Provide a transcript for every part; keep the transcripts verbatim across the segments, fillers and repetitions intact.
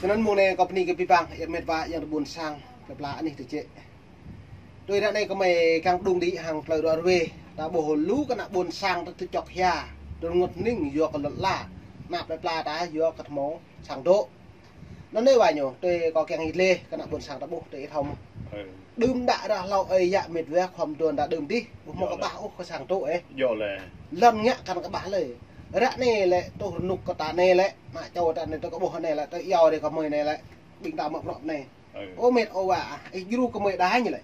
Snăn mông anei kâo bni kơ bi băng, ơ mĭt wa yang ƀuôn sang, plei pla anih ti čĕ. Tui ară anei kơ mei kiăng đung đĭ hŏng klei ruă ruê, ta ƀuh lu kơ ană ƀuôn sang ta tŭ čŏk hia, ta rơngot hnĭng yua kơ lăn ala, ană plei pla ta yua kơ thmô sang dôk. Anăn anei wa ñu, tui kâo kiăng ih leh kơ ană ƀuôn sang ta ƀuh, tui ih thâo mơh. Đưm đă ară hlâo ơi yă mĭt wa khua mduôn ta đưm dih, ƀu mâo kƀah ôh kơ sang dôk ơ. Lăn ngă kăn kƀah lei. Ară anei lĕ, tuh rnuk kơ ta anei lĕ, ană čô ta anei tơ kơ ƀuh anei lĕ, tơ iâu dih kơ mei anei lĕ, ƀing ta mă bruă anei. Ơ mĭt ơ wa, ih djru kơ mei đa ñu lĕ.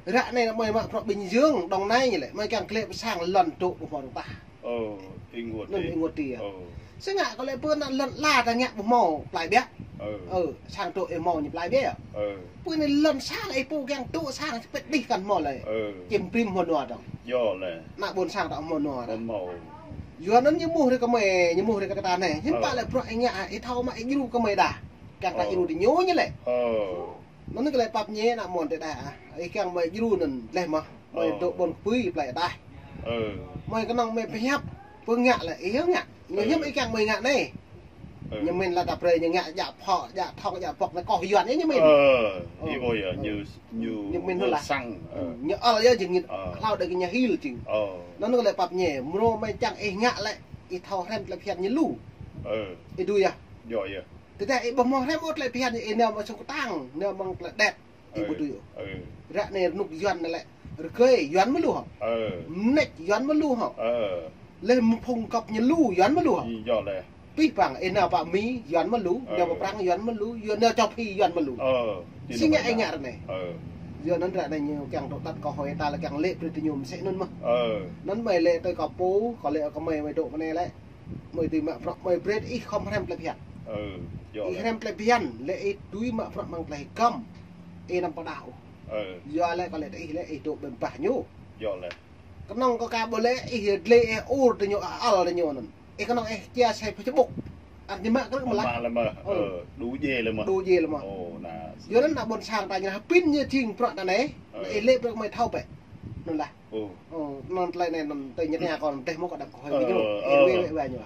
Ară anei mei mă bruă Bình Dương, Đồng Nai ñu lĕ, mei kiăng klei pơ sang lăn dôk ƀu mâo dôk tah. Anăn ih ênguôt ti. Si ngă kơ lĕ pơ anăn lăn ala ta ngă ƀu mâo plei ƀiă. Ơ, sang dôk ih mâo ñu plei ƀiă. Pơ anei lăn sang ih pô kiăng dôk sang čpĕt dih kăn mâo lei. Čim prim mâo nua dơ̆ng. Ană ƀuôn sang ta mâo nua. Yua anăn ñu mơh ri kơ mei, ñu mơh ri kơ ta anei. Hiư̆m pă lĕ bruă ih ngă, ih thâo mă ih djru kơ mei đa. Kiăng ta djru ti ñu ñu lĕ. Anăn kơ lĕ pap ñu ană môn ti đa. Ih kiăng mei djru anăn leh mơh. Mei dôk ƀuôn kbưi plei đa. Mei knŏng mei pơhiăp, pơngă lĕ, ih ngă. Ñu hiư̆m ih kiăng mei ngă anei. Ñu mĭn lă ta brei ñu ngă djă phŏ, djă thŏng, djă pŏk anei koh Yuăn ñu mĭn. Ih ƀuh yơh, ñu, ñu mĭn lah. Ñu ăl yơh jing ngĭt, hlâo đei kơ ñu hil jing. Anăn kơ lĕ pap ñu, mrô mei čiăng ih ngă lĕ, ih thâo hrăm klei bhiăn ñu lu. Ih dui yơh. Tơdah ih ƀu mâo hrăm ôh klei bhiăn ñu, ih nao mâo sung ktang, nao mâo klei đet. Ih ƀu dui ôh. Ară anei rnuk Yuăn anei lĕ, rơgơi Yuăn mơh lu hŏ. Mnêč Yuăn mơh lu hŏ. Leh mphung kăp ñu lu Yuăn mơh lu hŏ. Pih păng, ih nao pă Mi Yuăn mơh lu, nao pă Prăng Yuăn mơh lu, Yuăn nao čŏ phi Yuăn mơh lu. Si ngă ih ngă ară anei. Yua anăn ară anei ñu kiăng dôk tăt kơ hŏi ta lĕ kiăng lĕ brei ti ñu msĕ anăn mơh. Anăn mei lĕ tui kâo pô, kâo lĕ kơ mei mei dôk mnei lĕ. Mei tui mă bruă mei brei ih khŏm hrăm klei bhiăn. Ih hrăm klei bhiăn, lĕ ih tui mă bruă mơ̆ng klei hgăm. Ih năm pơdah ôh. Yua lĕ kâo lĕ ih lĕ ih dôk ƀơ̆ng bah ñu. Knŏng kơ ka ƀuh lĕ ih dlei ih ur ti ñu ăl ti ñu anăn. Ih knŏng ih chia sẻ Facebook. Ăt ñu mă krư̆ mơh lah. Mă leh mơh. Đu djiê leh mơh. Đu djiê leh mơh. Yua anăn ană ƀuôn sang ta ñu hơpin ñu jing bruă ta anei. Ih lĕ bruă mei thâo bĕ. Anăn lah. Anăn klei anei anăn tơ ñu tơña kâo mdeh mơh kâo đăm kơ hŏi kơ ñu. Ih wê wê wa ñu.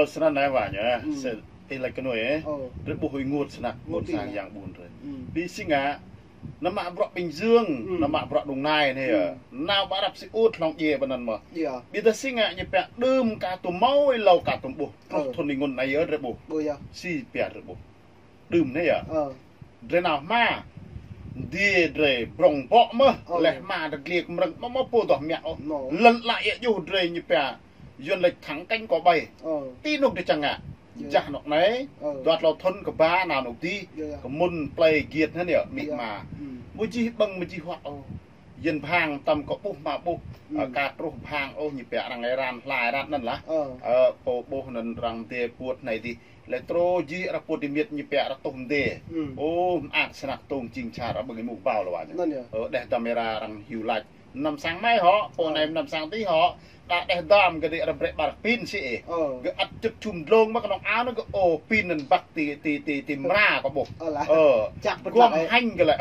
Snăn anei wa ñu. Ih lač kơ nuê. Drei ƀuh ênguôt snăk ƀuôn sang yang ƀuôn drei. Bi si ngă Nao mă bruă Bình Dương, nao mă bruă Đồng Nai anei yơh. Nao ƀă răp si ŭt hlŏng djiê ƀơ anăn mơh. Ƀiădah si ngă ñu pia đưm ka tuôm mâo êlâo ka tuôm ƀuh. Truh thŭn ênguôt anei yơh drei ƀuh. Si pia drei ƀuh. Đưm anei yơh. Drei nao hma. Djiê drei brŏng bŏ mơh. Leh hma drei dliê kmrơ̆ng mâo mâo pô doh mă ôh. Lăn ala êa juh drei ñu pia Yuăn lač thẳng cánh cỏ bay. Ti anôk drei čiăng ngă. Jah anôk anei. Dua tlâo thŭn kba nao anôk dih. Kơ mŭn plei giêt anăn yơh, amĭ ama. Mâo jih ƀơ̆ng mâo jih huă ôh. Yuăn bhang tăm kơ ƀuh mă ƀuh. Ka truh bhang ôh ñu pia arăng êran hla êran anăn lah. Pô ƀuh anăn arăng mdê puôt anei dih. Leh truh jih arăng puôt ti miêt ñu pia arăng tuh mdê. Ơ, mơak snăk tông jing čar arăng ƀơ̆ng êmô kbao leh wa anăn. Đeh dăm êra arăng hiu lač. Mnăm sang mei hŏ, pô anei mnăm sang dih hŏ. Đa đeh dăm gơ̆ dê arăng brei ƀar pin si ih. Gơ̆ ăt čŭt čum dlông mă knŏng ao anăn gơ̆ ô pin anăn băk ti, ti, ti, ti mra kơ ƀuh. Guôm hêñ gơ̆ lĕ.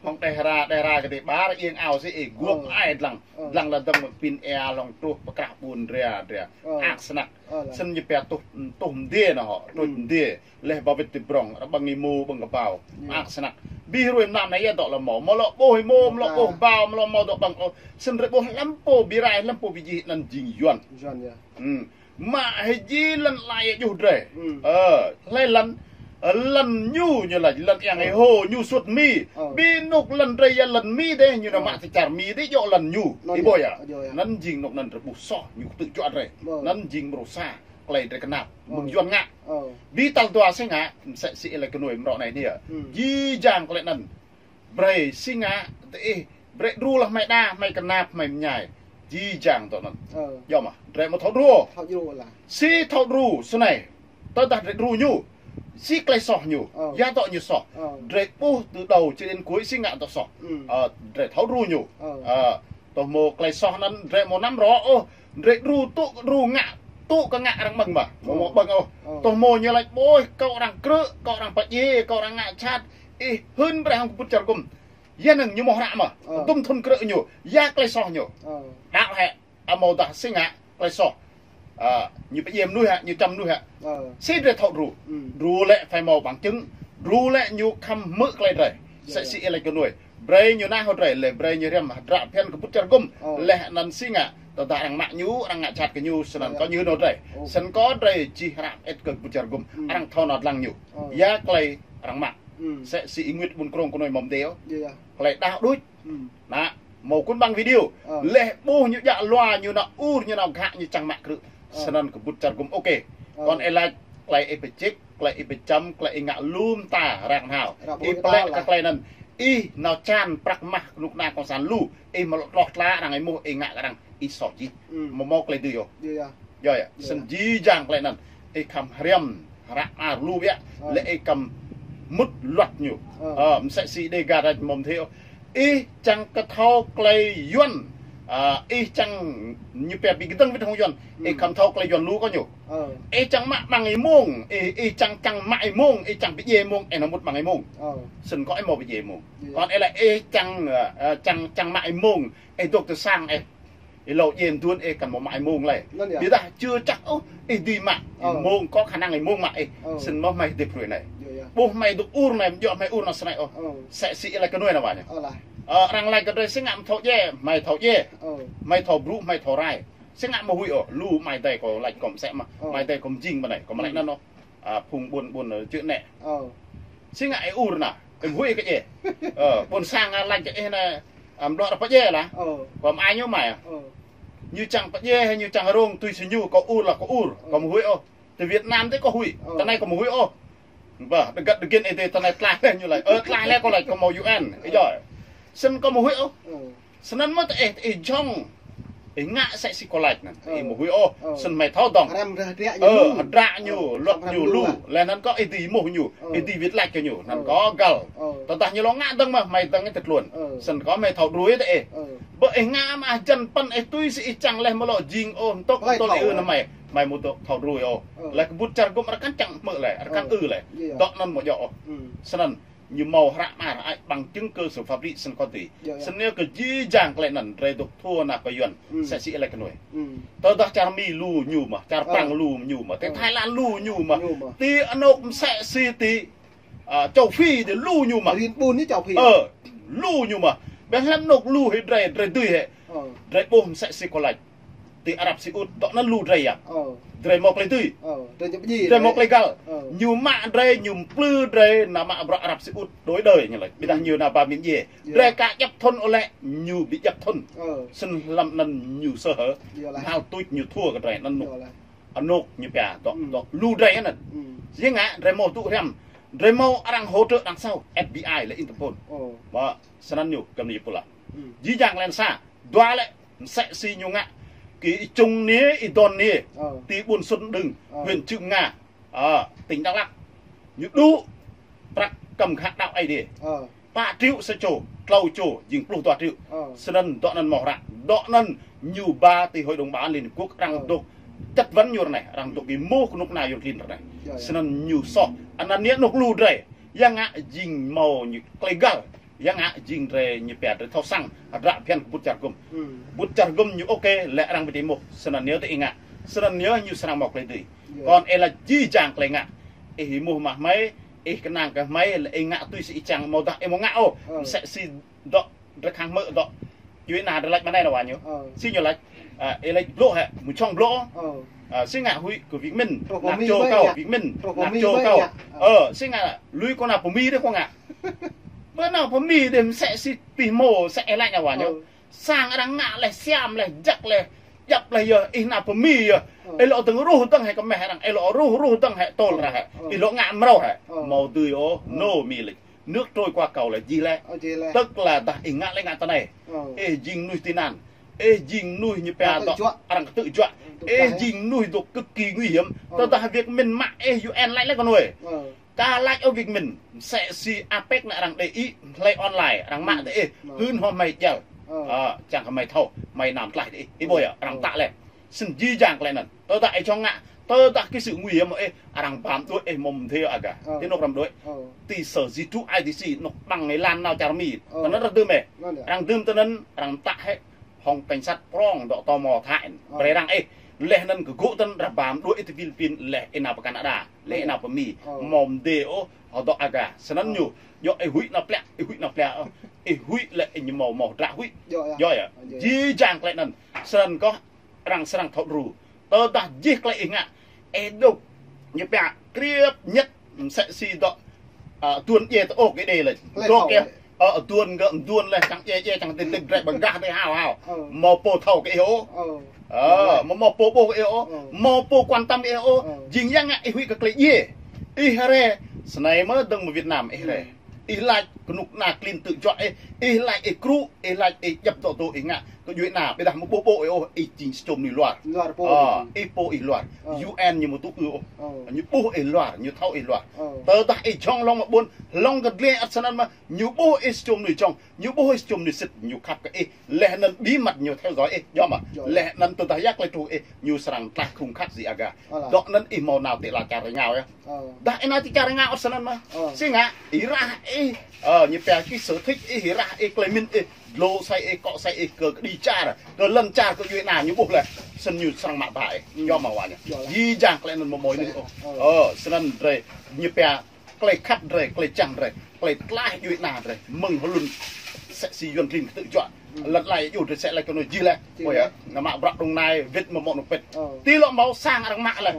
Hŏng đeh ra, đeh ra gơ̆ dê ƀar iêng ao si ih. Guôm ai dlăng. Dlăng leh dơ̆ng mă pin êa hlŏng truh pơkrah ƀuôn dria, dria. Mơak snăk. Snăn ñu pia tuh, tuh mdê anăn hŏ, tuh mdê. Leh ba wĭt ti brŏng, arăng ƀơ̆ng êmô, ƀơ̆ng kbao. Mơak snăk. Bi hruê mlam anei yơh dŏ lŏ mâo. Mâo lŏ ƀuh êmô, mâo lŏ ƀuh kbao, mâo lŏ mâo dŏ ƀơ̆ng ôh. Snăn drei ƀuh hlăm pô bi rai, hlăm pô bi jih anăn jing Yuăn. Mă hĕ jih lăn ala êa juh drei. Ơ, hlei lăn, lăn ñu, ñu lač lăn êang êhô, ñu suôt Mi. Bi anôk lăn drei yơh lăn Mi dê, ñu nao mă ti čar Mi dê, djŏ lăn ñu. Ih ƀuh yơh. Anăn jing anôk anăn drei ƀuh soh, ñu ktư̆ juă drei. Anăn jing mrô sa. Klei drei knap, mơ̆ng Yuăn ngă. Bi tal dua si ngă, msĕ si ih lač kơ nuê mrâo anei anei yơh. Jih jang klei anăn. Brei si ngă, diih, brei đru lah hmei đa, hmei knap, hmei mñai. Jih jang dŏ anăn. Djŏ mơh, drei amâo thâo đru. Si thâo đru, snei. Tơdah drei đru ñu. Si klei soh ñu. Ya dŏ ñu soh. Drei ƀuh từ đầu cho đến cuối si ngă dŏ soh. Ơ, drei thâo đru ñu. Ơ, tơ mâo klei soh anăn drei amâo năm rŏ ôh. Drei đru tŭ, đru ngă, tŭ kơ ngă arăng ƀơ̆ng mơh. Amâo mâo ƀơ̆ng ôh. Tơ mâo ñu lač ƀuh, kâo arăng krư̆, kâo arăng pă djiê, kâo arăng ngă jhat. Ih hưn brei hŏng kbŭt čar gŭm. Ya năng ñu mâo hră mơh. Dŭm thŭn krư̆ ñu. Ya klei soh ñu. Đăo hĕ. Amâodah si ngă klei soh. Ơ, ñu pơdjiê mnuih hĕ, ñu čăm mnuih hĕ. Si drei thâo đru. Đru lĕ phải mâo bằng chứng. Đru lĕ ñu khăm hmư̆ klei drei. Msĕ si ih lač kơ nuê. Brei ñu nao hŏng drei, leh brei ñu hriăm hdră bhiăn kơ bŭt čar gŭm. Leh anăn si ngă, tơdah arăng mă ñu, arăng ngă jhat kơ ñu, snăn kơ ñu hưn hŏng drei. Snăn kơ drei čih hră mơĭt kơ bŭt čar gŭm. Arăng thâo nao dlăng ñu. Ya klei arăng mă. Msĕ si Y-Nguyệt ƀuôn Krông kơ nuê mâo mdê ôh. Klei đăo đuč. Nă, mâo kŭn ƀăng video. Leh ƀuh ñu djă lua ñu nao ur ñu nao ghă ñu čiăng mă krư̆. Snăn kơ bŭt čar gŭm ôkê. Kăn ih lač klei ih bi čĭk, klei ih bi čăm, klei ih ngă lu mta răng hao. Ih plĕ kơ klei anăn. Ih nao čan prăk mah knŭk kna cộng sản lu. Ih mlŏ tloh tla arăng ih êmuh ih ngă kơ arăng ih soh jih. Mâo mâo klei dưi ôh. Yơh, yơh. Snăn jih jang klei anăn. Ih khăm hriăm, hră mơar lu biă. Leh ih khăm mŭt luăt ñu. Msĕ si Dega ră mâo mdê ôh. Ih čiăng kơ thâo klei Yuăn. Ih čiăng ñu pia bi kdơ̆ng wĭt hŏng Yuăn. Ih khăm thâo klei Yuăn lu kơ ñu. Ih čiăng mă ƀăng êmông, ih, ih čiăng čiăng mă êmông, ih čiăng bi djiê êmông, ih nao mŭt ƀăng êmông. Snăn kơ ih mâo bi djiê êmông. Kăn ih lač ih čiăng, čiăng, čiăng mă êmông, ih dôk ti sang ih. Ih lŏ djiê mduôn ih kăn mâo mă êmông leh. Ƀiădah chưa chắc ôh, ih dưi mă. Êmông kơ khả năng êmông mă ih. Snăn mâo hmei hdĭp hruê anei. Ƀuh hmei dôk ur anei, mjŏ hmei ur nao snei ôh. Msĕ si ih lač kơ nuê nao wa ñu. Arăng lač kơ drei si ngă mthâo djiê, hmei thâo djiê. Hmei thâo brŭ, hmei thâo rai. Si ngă mâo huĭ ôh, lu amai adei kâo lač kâo msĕ mơh. Amai adei kâo mjing mnei, kâo mlei anăn ôh. Phung ƀuôn ƀuôn čư̆ nĕ. Si ngă ih ur nao, ih huĭ kơ djiê. Ƀuôn sang lač kơ ih nao, mblŏ arăng pơdjiê lah. Kâo mă ñu mă. Ñu čiăng pơdjiê, ñu čiăng rông tui si ñu, kâo ur lah kâo ur. Kâo mâo huĭ ôh. Ti Việt Nam ti kâo huĭ. Ti anei kâo mâo huĭ ôh. Bah, dơgăt dơgĭn ih ti anei tlaih leh ñu lač. Ơ, tlaih leh kâo lač kâo mâo U N. Ih djŏ. Snăn kâo mâo huĭ ôh. Snăn mơh ih, ih jhŏng. Ih ngă msĕ si kâo lač anăn. Ih mâo huĭ ôh. Snăn hmei thâo dŏng. Hdră ñu, luăt ñu lu. Leh anăn kơ ih dưi êmuh ñu. Ih dưi wĭt lač kơ ñu. Anăn kơ găl. Tơdah ñu lŏ ngă dơ̆ng mơh, hmei dơ̆ng ih ti tluôn. Snăn kơ hmei thâo đru ih ti ih. Bơ ih ngă mă hjăn păn ih tui si ih čiăng leh mâo lŏ jing ôh, ntŭk tui ih ư nao hmei. Hmei mâo dôk thâo đru ih ôh. Leh kơ bŭt čar gŭm arăng kăn čiăng hmư̆ leh, arăng kăn ư leh. Dŏ anăn mâo djŏ ôh. Snăn ñu mâo hră mơar ai bằng chứng cơ sở pháp lý snăn kơ ti. Snăn yơh kơ jih jang klei anăn drei dôk thua nao kơ Yuăn. Msĕ si ih lač kơ nuê. Tơdah čar Mi lu ñu mơh, čar Prăng lu ñu mơh, ti Thái Lan lu ñu mơh. Ti anôk msĕ si ti, châu Phi ti lu ñu mơh. Rin ƀun ni châu Phi. Ơ, lu ñu mơh. Ƀiădah hlăm anôk lu hĕ drei, drei dưi hĕ. Drei ƀuh msĕ si kâo lač. Ti Arab Saudi dŏ anăn lu drei yơh. Drei mâo klei dưi. Drei mâo klei găl. Ñu mă drei, ñu mplư drei nao mă bruă Arab Saudi đôi đơi ñu lač. Ƀiădah ñu nao ba mĭn djiê. Drei ka djăp thŭn ôh lĕ, ñu bi djăp thŭn. Snăn hlăm anăn ñu sơ hở. Hal tuč ñu thua kơ drei anăn anôk. Anôk ñu pia dŏ, dŏ lu drei anăn. Si ngă drei mâo tŭ hriăm. Drei mâo arăng hỗ trợ đằng sau, F B I leh Interpol. Mă, snăn ñu kơ ñu pula. Jih jang lĕ sa, dua lĕ, msĕ si ñu ngă. Kơ Y Čung Niê, Y Don Niê. Ti ƀuôn Xuân Đưng, huyện Cư M'gar, tỉnh Đắk Lắk. Ñu đŭ prăk kăm ghă đăo Aê Diê. Pă triệu sa čô, tlâo čô, jing pluh dua triệu. Snăn dŏ anăn mâo hră. Dŏ anăn ñu ba ti Hội đồng Bảo an Liên Hợp Quốc arăng dôk chất vấn ñu rnei, arăng dôk êmuh knŭk kna Yuăn klin rnei. Snăn ñu soh. Anăn ñu anôk lu drei. Ya ngă jing mâo ñu klei găl. Ya ngă jing drei ñu pia drei thâo săng, hdră bhiăn kơ bŭt čar gŭm. Bŭt čar gŭm ñu ôkê, leh arăng bi ti êmuh. Snăn ñu ti ih ngă. Snăn ñu ñu srăng mâo klei dưi. Kăn ih lač jih jang klei ngă. Ih êmuh mă hmei, ih knang kơ hmei, leh ih ngă tui si ih čiăng amâodah ih amâo ngă ôh. Msĕ si dŏ drei khăng hmư̆ dŏ. Djuê ana drei lač mơ̆ng anei nao wa ñu. Si ñu lač, ih lač blŭ hĕ, mčŏng blŭ. Si ngă huĭ kơ Việt Minh, nao čô kâo, Việt Minh, nao čô kâo. Si ngă lui kâo nao pơ Mi dih kâo ngă. Bơ nao pơ Mi dih msĕ si pih mô, msĕ ih lač nao wa ñu. Sang arăng ngă leh, siam leh, jăk leh, djăp leh yơh, ih nao pơ Mi yơh. Ih lŏ dơ̆ng ruh dơ̆ng hĕ kơ meh arăng, ih lŏ ruh ruh dơ̆ng hĕ tôl arăng hĕ. Ih lŏ ngă mrâo hĕ. Mâo dưi ôh, no Mi lač. Nước trôi qua cầu là jih leh. Tức là dah ih ngă leh ngă ti anei. Ih jing mnuih tị nạn. Ih jing mnuih ñu pia dŏ arăng ktư̆ juă. Ih jing mnuih dôk cực kỳ nguy hiểm. Tơdah Việt Minh mă ih U N lač leh kơ nuê. Ka lač ôh Việt Minh, msĕ si apek nao arăng đei ih, hlei online, arăng mă ti ih, hưn hŏng hmei djăl. Čiăng kơ hmei thâo, hmei nao mtlaih ti ih. Ih ƀuh yơh, arăng mtă leh. Snăn jih jang klei anăn. Tơdah ih jhŏng ngă, tơdah cái sự nguy hiểm mơh ih, arăng ba mđuĕ ih mâo mdê aga. Ti anôk arăng mđuĕ. Ti sở di trú I D C, anôk ƀăng êlan nao čar Mi. Ti anăn arăng dưm ih. Arăng dưm ti anăn, arăng mtă hĕ. Hŏng cảnh sát prŏng dŏ tơ mâo Thái. Brei arăng ih. Leh anăn kơ gŭ tăn rah bam đuĕ ti Philippin, leh ina pơ Canada, leh ina pơ Mi. Mâo mdê ôh, hŏ dŏ aga. Snăn ñu, djŏ ih huĭ nao pliă, ih huĭ nao pliă ôh. Ih huĭ leh ih mâo, mâo hdră huĭ. Djŏ yơh. Jih jang klei anăn. Snăn kơh arăng srăng thâo đru. Tơdah jih klei ih ngă, ih dôk, ñu pia kriêp ñĕt, msĕ si dŏ, a, duôn djiê tơ ôk ih đê lĕ. Dôk kơ, ơ, duôn gơ̆, duôn leh, čang djiê, djiê, čang tĭt, tĭt, drei ƀơ̆ng gah drei hao, hao. Mâo pô thâo kơ ih ôh. Ơ, mâo, mâo pô ƀuh kơ ih ôh. Mâo pô quan tâm ih ôh. Jing yang ngă ih huĭ kơ klei djiê. Ih hriê, snei mơh dơ̆ng mơ̆ng Việt Nam ih hriê. Ih lač knŭk kna klin ktư̆ juă ih, ih lač ih krŭ, ih lač ih djăp dŏ dŏ ih ngă kơ djuê ana, ƀiădah mâo ƀuh ƀuh ih ôh, ih jing sa čô mnuih luar. Luar pô. Ơ, ih pô ih luar. U N ñu mâo tŭ ư ôh. Ñu ƀuh ih luar, ñu thâo ih luar. Tơdah ih jhŏng hlŏng mă ƀuôn, hlŏng kơ dliê ăt snăn mơh, ñu ƀuh ih sa čô mnuih jhŏng, ñu ƀuh ih sa čô mnuih sĭt, ñu khăp kơ ih. Leh anăn bí mật ñu theo dõi ih, djŏ mơh. Leh anăn tơdah ya klei truh ih, ñu srăng tlaih khung khat si aga. Dŏ anăn ih mâo nao ti ala čar êngao yơh. Dah ih nao ti čar êngao ăt snăn mơh. Si ngă, ih rah ih, ơ, ñu pia ki sở thích ih, ih rah ih, klei mĭn ih, dlô asei ih, kŏ asei ih, kơ kđi čar, kơ lăn čar, kơ djuê ana ñu ƀuh leh. Snăn ñu srăng mă ba ih. Djŏ mơh wa ñu. Jih jang klei anăn mâo mâo ih ôh. Ơ, snăn drei, ñu pia klei khăp drei, klei čiăng drei, klei tlaih djuê ana drei, mơ̆ng hlŭn msĕ si Yuăn klin ktư̆ juă. Lăn ala ih djuh drei msĕ lač kơ ñu jih leh. Ơ, ya, nao mă bruă Đồng Nai, wĭt mâo mâo anôk pĭt. Ti lŏ mâo sang arăng mă leh.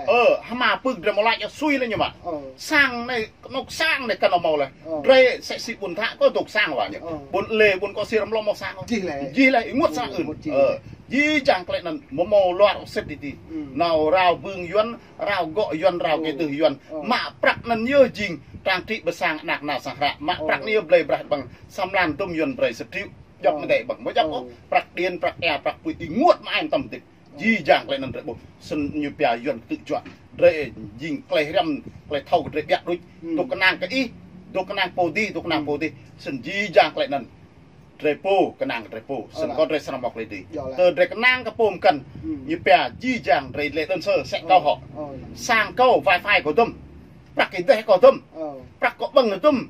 Ơ, hma pưk drei mâo lač sui leh ñu mă. Sang anei, anôk sang anei kăn mâo leh. Drei msĕ si ƀuôn Thak kơ dôk sang wa ñu. Ƀuôn Lê, ƀuôn Kŏ Ksir amâo lŏ mâo sang. Jih leh, ênguôt sang ưn. Jih jang klei anăn mâo mâo luar ôh sĭt ti ti. Nao rao bưng Yuăn, rao gŏ Yuăn, rao kơ tưh Yuăn. Mă prăk anăn yơh jing trang trĭ ƀơ sang anak nao sang hră. Mă prăk anăn yơh blei braih ƀơ̆ng sa mlan dŭm Yuăn brei sa triệu. Djŏ mdei ƀơ̆ng. Mâo djŏ ôh. Prăk điện, prăk êa, prăk pui ênguôt mă ai mtam dĭt. Jih jang klei anăn drei ƀuh. Snăn ñu pia Yuăn ktư̆ juă. Drei jing klei hriăm, klei thâo kơ drei ƀiă đuč. Dôk knang kơ ih, dôk knang pô dih, dôk knang pô dih. Snăn jih jang klei anăn drei pô, knang kơ drei pô. Snăn kơ drei srăng mâo klei dưi. Tơ drei knang kơ pô mkăn. Ñu pia jih jang drei lĕ đơn sơ, msĕ kâo hŏ. Sang kâo, wifi kâo dŭm. Prăk êdeh kâo dŭm. Prăk kâo ƀơ̆ng dŭm.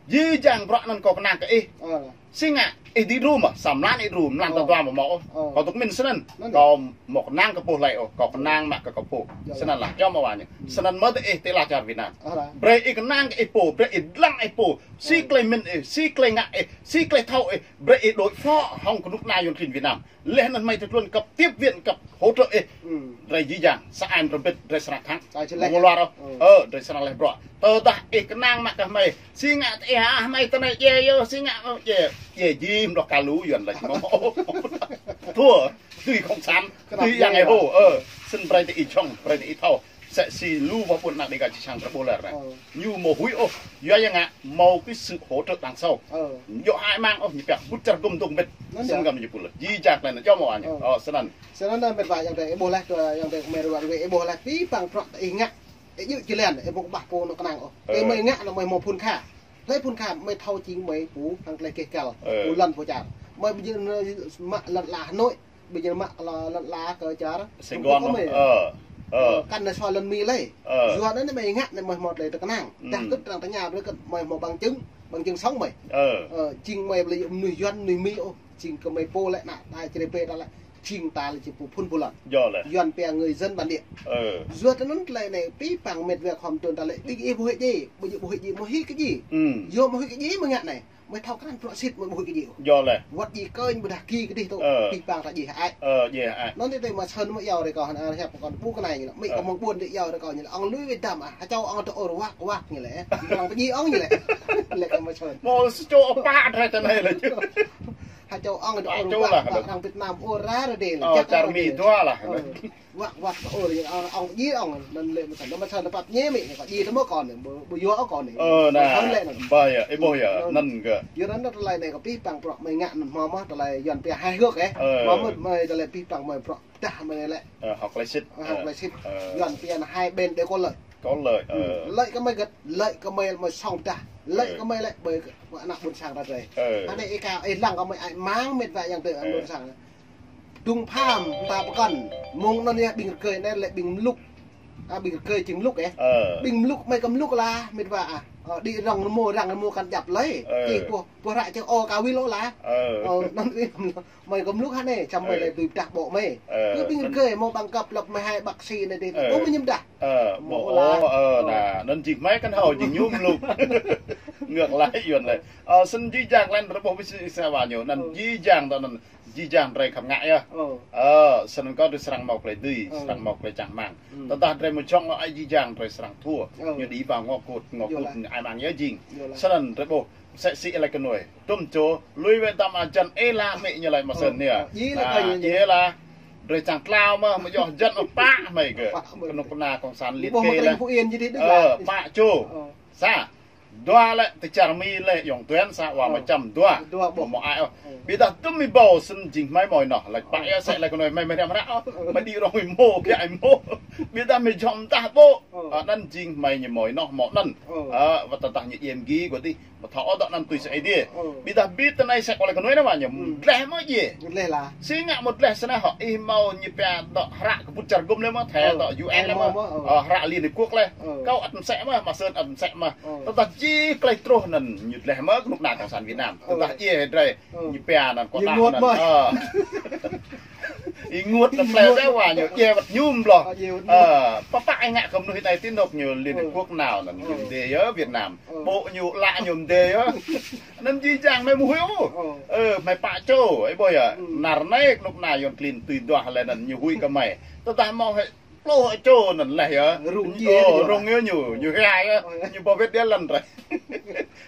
Jih jang bruă anăn kâo knang kơ ih. Si ngă, ih dưi đru mơh, sa mlan ih đru, mlan tal dua amâo mâo ôh. Kâo dôk mĭn snăn. Kâo mâo knang kơ pô hlei ôh, kâo knang mă kơ kâo pô. Snăn lah, djŏ mơh wa ñu. Snăn mơh tơ ih ti ala čar Việt Nam. Brei ih knang kơ ih pô, brei ih dlăng ih pô. Si klei mĭn ih, si klei ngă ih, si klei thâo ih, brei ih đuĕ phŏ hŏng knŭk kna Yuăn klin Việt Nam. Leh anăn hmei ti tluôn kăp tiếp viện, kăp hỗ trợ ih. Drei jih jang, sa ai mrâo mbĭt, drei srăng thăng. Mâo luar ôh. Ơ, drei srăng leh bruă. Tơdah ih knang mă kơ hmei. Si ngă ih, ah, hmei tinei djiê yơh, si ngă, ơ, djiê. Djiê jih mdŏ kalu Yuăn lač mâo. Thua, tui cộng sản, tui yang êhô, ơ. Snăn brei ti ih jhŏng, brei ti ih thâo. Msĕ si lu mâo ƀuôn anak Đêga čih sang drei ƀuh leh anăn. Ñu mâo huĭ ôh, yua yang ngă mâo ki sự hỗ trợ đằng sau. Djŏ hơăi mang ôh, ñu pia bŭt čar gŭm dôk mbĭt. Snăn găm ñu pul. Jih jang klei anăn djŏ mâo wa ñu. Ơ, snăn. Snăn anăn mĭt wa yang drei ih ƀuh leh, tu yang drei kmei ruă ruă ih ƀuh leh, pĭ păng bruă ih ngă. Ih djŏ jih leh, ih ƀuh ƀah pô nao knang ôh. Ih mei ngă nao mei mâo phŭn kha. Hlei phŭn kha mei thâo jing mei pô hŏng klei keh kal. Pô lăn pô čar. Mei ƀu jing mă lăn ala Hà Nội. Ƀu jing mă kơ lăn ala kơ čar Sài Gòn. Ơ, kăn nao soi lăn Mi lei. Yua anăn mei ngă anăn mei mâo klei tơ knang. Dah kơ arăng tơña brei kơ mei mâo bằng chứng, bằng chứng sống mei. Ơ, jing mei blei mnuih Yuăn, mnuih Mi ôh. Jing kơ mei pô lĕ nao, ta čre pe ta lĕ. Jing ta lĕ či pô phŭn pô lăn. Yuăn pia người dân bản địa. Yua anăn klei anei pĭ păng mĭt wa khua mduôn ta lĕ ƀing ih ƀu huĭ djiê, ƀu djiê ƀu huĭ djiê, mâo huĭ kơ djiê. Yua mâo huĭ kơ djiê mei ngă anei. Mei thâo krăn bruă sĭt mei ƀu huĭ kơ djiê ôh. Yua leh. Wăt djiê kơnh ƀiădah ki kơ dih tŭ. Ơ. Pĭ păng ta djiê hơăi. Ơ, djiê hơăi. Anăn ti tui mă sơ̆n mă yua rei kâo hăn hiăp kâo ƀuh kơ anei ñu lĕ. Mei kâo mâo ƀuôn ti yua rei kâo ñu lĕ. Ong lui wĭt dam ah. Hơčâo ong tơ ôr wăk wăk ñu lĕ. Ong pơdjiê ong ñu lĕ. Lĕ kâo mă sơ̆n. Mâo sa čô pă drei ti anei lĕ. Hơčâo ong tơ ôr wăk wăk. Arăng Việt Nam ôr ra rei dê lĕ. Ơ, čar Mi dua lah. Wăk wăk ôr ñu ong, ong djiê ong, anăn lĕ msĕ, anăn msĕ anăn pap ñe mĭ, ñu kơ djiê tơ mâo kơ anei, ƀu, ƀu yua kơ anei. Ơ, nă, msĕ lĕ anăn. Ba ya, ih ƀuh ya, anăn kơ. Yua anăn tơlơi anei kơ pĭ păng bruă mei ngă anăn mâo mơh, tơlơi Yuăn pia hài hước ê. Mâo mơh mei tơlơi pĭ păng mei bruă dah mei lĕ. Ơ, hŏk klei sĭt. Hŏk klei sĭt. Yuăn pia anăn hai bên đều có lợi. Có lợi, ơ. Lợi kơ mei gơ̆t, lợi kơ mei mei sŏng dah. Lợi kơ mei lĕ ƀơi anak ƀuôn sang ta drei. Anei ih ka, ih lăng kơ mei ai mang mĭt wa yang tơ anak ƀuôn sang. Dŭng pham, mta pơkŏn. Mông anăn yơh ƀing rơgơi anei lĕ ƀing mluk. A, ƀing rơgơi jing mluk yơh. Ƀing mluk, mei kơ mluk lah, mĭt wa ah. Ơ, đĭ rŏng rmô, răng rmô kăn djăp lei. Ơ. Ih, boh, boh hră čơ ơ ka wĭl ôh lah. Ơ. Ơ, anăn ih, mei kơ mluk hă anei, čăm mei lĕ tui ptah ƀô̆ mei. Ơ, ih ƀĭng rơgơi mâo bằng cấp lớp mười hai bác sĩ anei dih. Ơ. Ơ, mei ñăm dah. Ơ, mâo ôh, ơ, nă, anăn jing mei kăn hâo, jing ñu mluk. Ngược lại, Yuăn lĕ. Ơ, snăn jih jang klei anăn drei ƀuh bi si sa wa ñu, anăn jih jang dŏ anăn jih jang drei khăm ngă yơh. Ơ, snăn kơ drei srăng mâo klei dưi, srăng mâo klei čang hmăng. Tơdah drei amâo jhŏng ôh ai jih jang drei srăng thua. Ñu đĭ ba ngŏ kŭt, ngŏ kŭt, ai mang yơh jing. Snăn drei ƀuh, msĕ si lač kơ nuê. Tŭm čô, lui wĕ dăm a jăn ê la mĕ ñu lač msĕ snăn yơh. Ơ, ơ, jih lač kơ ñu. Ê la, drei čang tlao mơh, amâo djŏ jăn ôh pă hmei kơ. Pă hmei. Knŭk kna cộng sản liệt kê leh. Ơ, pă čô. Ơ. Sa. Dua lĕ ti čar Mi lĕ ayŏng Tuan sa wa mâo čăm dua. Dua ƀô̆. Mâo ai ôh. Ƀiădah tŭm ih ƀuh snăn jing hmei mâo ênoh. Lač pă yơh sĕ lač kơ nuê hmei mei hriăm hră ôh. Hmei đĭ rŏng ih mâo, pia ih mâo. Ƀiădah hmei jhŏng mdah ƀô̆. Ơ. Anăn jing hmei ñu mâo ênoh mâo anăn. Ơ. Ơ, wăt tơdah ñu djiê mgi kơ dih. Mâo thâo ôh dŏ anăn tui si Aê Diê. Ơ. Ƀiădah bi tinei sĕ kơ lač kơ nuê nă wa ñu. Dleh mơh djiê. Dleh lah. Si ngă mâo dleh snăn hŏ ih mâo ñu pia dŏ hră kbŭt čar gŭm leh mơh, thê dŏ U N leh mơh. Ơ, hră Liên Hiệp Quốc leh. Ơ. Kâo ăt msĕ mơh, msĕ ăt msĕ mơh. Ơ. Tơdah jih klei truh anăn ñu dleh mơh knŭk kna cộng sản Việt Nam. Ơ. Tơdah djiê drei ñu pia anăn kơ đa anăn. Ơ. Ih ênguôt anăn klei dê wa ñu djiê wăt ñu mlŏ. Ơ, djiê wăt ñu. Ơ, pă pă ih ngă kơ mnuih anei ti anôk ñu Liên Hiệp Quốc nao anăn ñu mdê yơh Việt Nam. Ơ. Ƀô̆ ñu lă ñu mdê yơh. Anăn jih jang hmei amâo huĭ ôh. Ơ. Ơ, hmei pă čô, ih ƀuh yơh. Năr anei knŭk kna Yuăn klin tui duah leh anăn ñu huĭ kơ hmei. Tơdah mâo hĕ pluh čô anăn leh yơh. Rŭng djiê. Ơ, ñu rŭng yơh ñu, ñu hia yơh. Ơ. Ñu ƀuh wĭt dê lăn drei.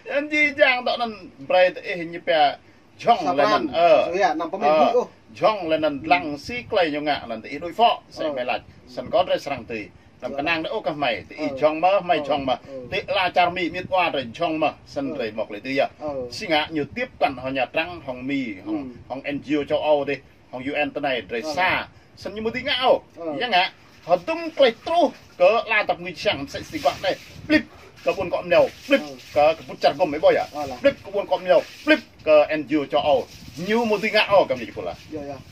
Anăn jih jang dŏ anăn brei diih ñu pia jhŏng leh anăn. Ơ. Jhŏng leh anăn dlăng si klei ñu ngă anăn diih đuĕ phŏ. Sĕ hmei lač. Snăn kơ drei srăng tui. Năm knang dê ôh kơ hmei. Diih jhŏng mơh, hmei jhŏng mơh. Ti ala čar Mi mĭt wa drei jhŏng mơh. Snăn drei mâo klei tui yơh. Si ngă ñu tiếp cận hŏng Nha Trang, hŏng Mi, hŏng, hŏng N G O châu Âu dih. Hŏng U N tinei drei sa. Snăn ñu amâo dưi ngă ôh. Ya ngă. Hŏ dŭm klei truh kơ ala dap ngui čiăng msĕ si guah anei. Plip kơ ƀuôn kŏ mlâo. Plip kơ kbŭt čar gŭm ih ƀuh yơh. Plip kơ ƀuôn kŏ mlâo. Plip kơ N G O châu Âu. Ñu amâo dưi ngă ôh kơ ñu pula.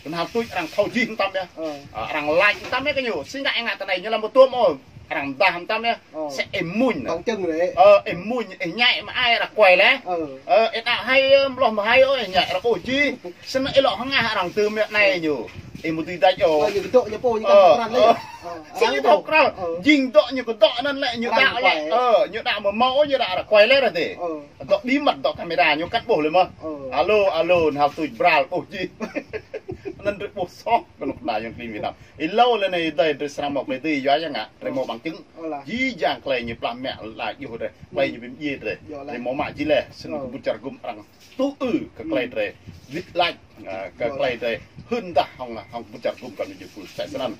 Knhal tuč arăng thâo jih mtam yơh. Arăng lač mtam yơh kơ ñu. Si ngă ih ngă tinei ñu lăm ƀu tuôm ôh. Arăng mdah mtam yơh. Sĕ ih mmuñ anăn. Ơ, ih mmuñ, ih ñăi mă ai arăng kuai leh. Ơ, ih đăo hai, ơ, mloh mă hai, ơ, ih ñăi arăng ƀuh jih. Snăn ih lŏ hngah arăng dưm yơh anei ñu. Ih amâo dưi dač ôh. Ơ, ñu kdŏ ñu pô ñu kăn pran leh. Snăn ñu thâo kral. Jing dŏ ñu kdŏ anăn lĕ ñu đăo leh. Ơ, ñu đăo mâo mâo, ñu đăo arăng kuai leh ră dê. Dŏ bí mật dŏ camera ñu kăn ƀuh leh mơh. Alo, alo, knhal tuč bral ƀuh jih. Anăn drei ƀuh soh knŭk kna Yuăn klin Việt Nam. Êlâo leh anei dê drei srăng mâo klei dưi yua ya ngă, drei mâo bằng chứng. Jih jang klei ñu plah mă lač yơh drei. Klei ñu bi mdjiê drei. Drei mâo mă jih leh, snăn kbŭt čar gŭm arăng tŭ ư kơ klei drei. Wĭt lač, ơ, kơ klei drei. Hưn dah hŏng, hŏng kbŭt čar gŭm kơ ñu jih pul. Sĕ snăn.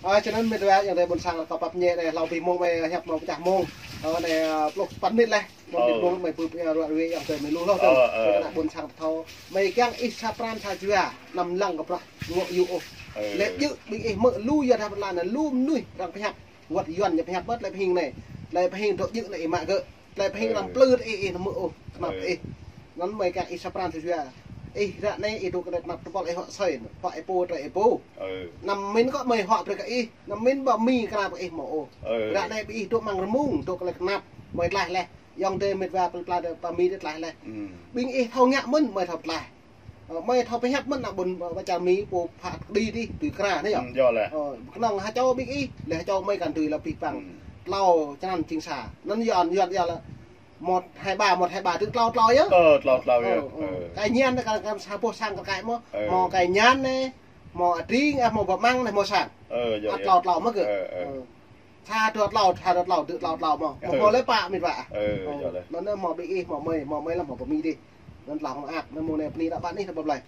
Ơ, snăn mĭt wa ayŏng adei ƀuôn sang kâo pap ñĕ anei, hlâo bi mông mei hiăp mâo pčah mông. Ơ, anei, ơ, pluh păn mnĭt leh. Mâo mnĭt mông mei bưp ya ruă ruê ayŏng adei mei lu hlâo tơ. Ơ, ơ. Kơ ană ƀuôn sang thâo. Mei kiăng ih sa pran sa jua, năm lăng kơ bruă ngŏ yŭ ôh. Ơ. Leh djơ̆ ƀing ih mơ̆ lu ya dah pơtla anăn lu mnuih arăng pơhiăp. Wăt Yuăn ñu pơhiăp wăt leh pơhing anei. Leh pơhing dŏ djơ̆ anei ih mă gơ̆. Leh pơhing năm plư ih, ih nao mơ̆ ôh. Knap ih. Anăn mei kiăng ih sa pran sa jua. Ih ră anei ih dôk kơ anei knap tơpul ih huă soi. Huă ih pô trei ih pô. Năm mĭn kơ mei huă brei kơ ih. Năm mĭn ba Mi kra kơ ih mâo ôh. Ră anei bi ih dôk mơ̆ng rmông, dôk kơ leh knap. Mei tlaih leh. Ayŏng adei mĭt wa pla pla dê pa Mi dê tlaih leh. Ƀing ih thâo ngă mơ̆n, mei thâo tlaih. Ơ, mei thâo pơhiăp mơ̆n ană ƀuôn, ơ, wa čar Mi pô phat kđi dih, tui kra anei yơh. Ơ, knŏng ha čô ƀing ih, leh ha čô mei kăn dưi leh pih păng. Tlâo črăn jing sa. Anăn Yuăn, Yuăn, Yuăn leh. Một hai ba, một hai ba, tui tlâo tlâo yơh. Ơ, tlâo tlâo yơh. Ơ, ơ. Ơ. Kơ ñan anei kăn, kăn sa boh sang kơ kơ mâo. Ơ. Mâo kơ ñan anei, mâo atrĭng, ơ, mâo bơmăng anei, mâo sang. Ơ, yơh, yơh. Tlâo tlâo mơh kơ. Ơ, ơ. Sa dua tlâo, sa dua tlâo, tui tlâo tlâo mâo. Ơ. Mâo leh pă mĭt wa. Ơ, yơh leh. Anăn mâo ƀing ih, mâo mei, mâo mei leh, mâo pa Mi dih. Anăn tlâo hŏng ăt, anăn mâo anei pni đăo ƀă anih đăo ƀă blei.